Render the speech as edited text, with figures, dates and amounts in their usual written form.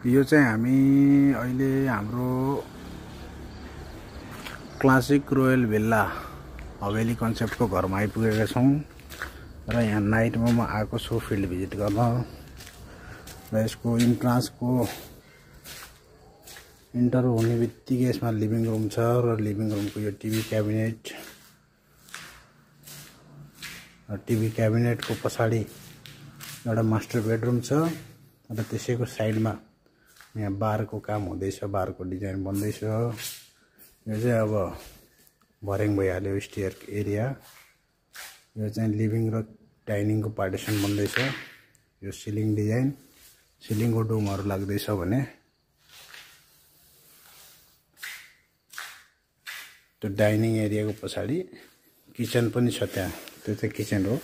यो चाहिँ हामी अहिले हाम्रो क्लासिक रोयल विल्ला हवेली कन्सेप्टको घरमा आइपुगेका छौं र यहाँ नाइटमा म आएको छु फिल्ड भिजिट गर्न र यसको इन्ट्रान्सको इन्टर हुने बित्तिकै यसमा लिभिङ रुम छ र लिभिङ रुमको यो टिभी क्याबिनेट र टिभी क्याबिनेटको पछाडि एउटा मास्टर बेडरुम छ र त्यसैको साइडमा यहाँ बारको काम हुँदैछ, बारको डिजाइन बन्दैछ। यो चाहिँ अब भर्याङ भइहाल्यो स्टेयर एरिया। यो चाहिँ लिभिङ र डाइनिङको पार्टिसन बन्दैछ। यो सिलिङ डिजाइन, सिलिङको डोमहरु लाग्दैछ भने त्यो डाइनिङ एरियाको पछाडि किचन पनि छ त्यहाँ, त्यो चाहिँ किचन हो।